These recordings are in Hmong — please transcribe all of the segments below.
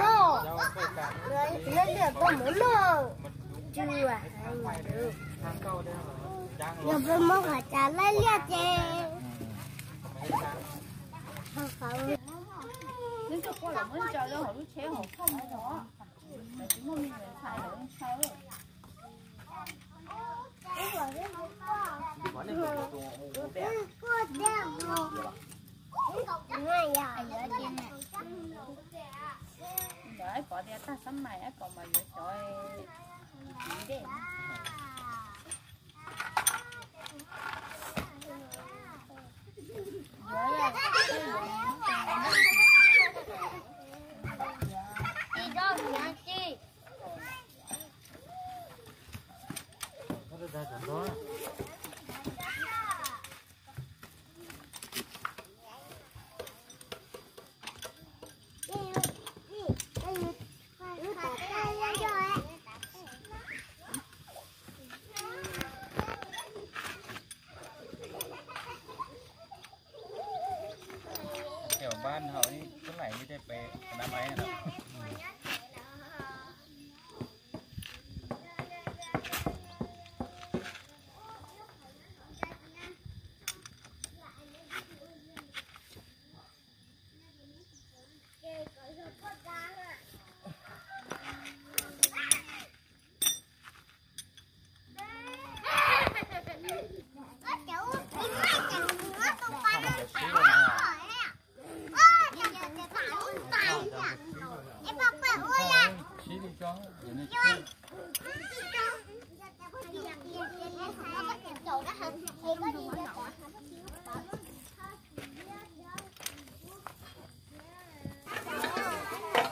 no, laij liaj tau mov no, tsis, yog peb muab qhov tsav laij liaj ces Ib pov tias tag xab mais ib pov mas yuav xyov tiv dej. Cov npab hauv ib tug laim li tej pem nab mais no.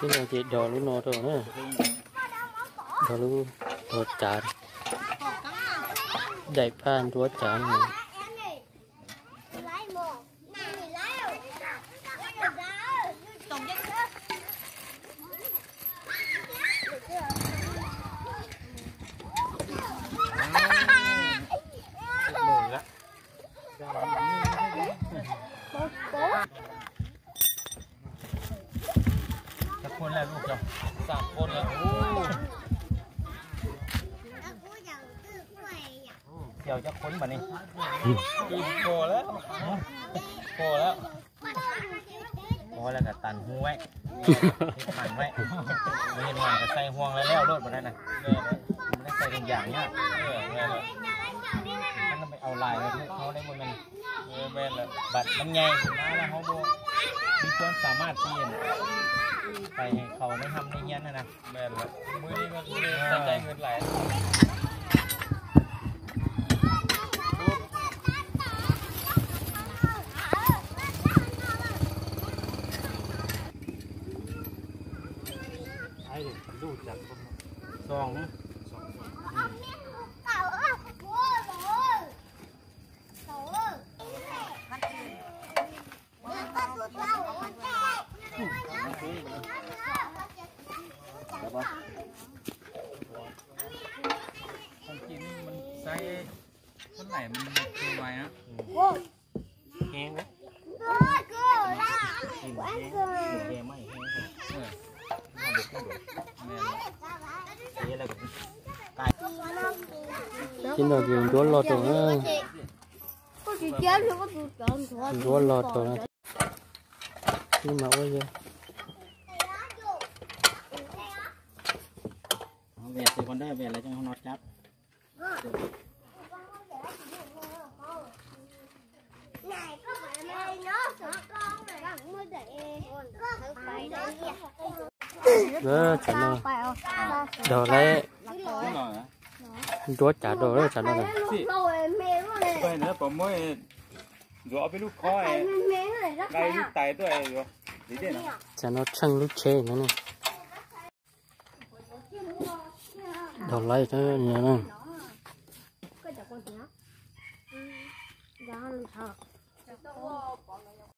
Lub no ces dog lub no rau na. Dog lub, dog cav, daim phaj nruab cav no. Cov khuôn lawm, lub cov, xam khuôn lawm. Xyaum cov khuôn npaum li. Pom lawm, pom lawm. Ua lawm kom tag huv, ib tag huv, ua ib tag kom xaij huang lawm lawm lawm puas na. Xaij yam nyob, au lais lawm, hauv lawm puas na. Npam nab nyais na, hauv puas, ib tug xam maj tij, pais khaus nej ham nej nyiam na na. Tib no ces nruab loj tau na. Nruab loj tau na. Ib mas ua yog. Tsam no dog lawm, nruab cav dog lawm tsam no. Tsam no tsheej lub tsheb no na. Dog lawm na.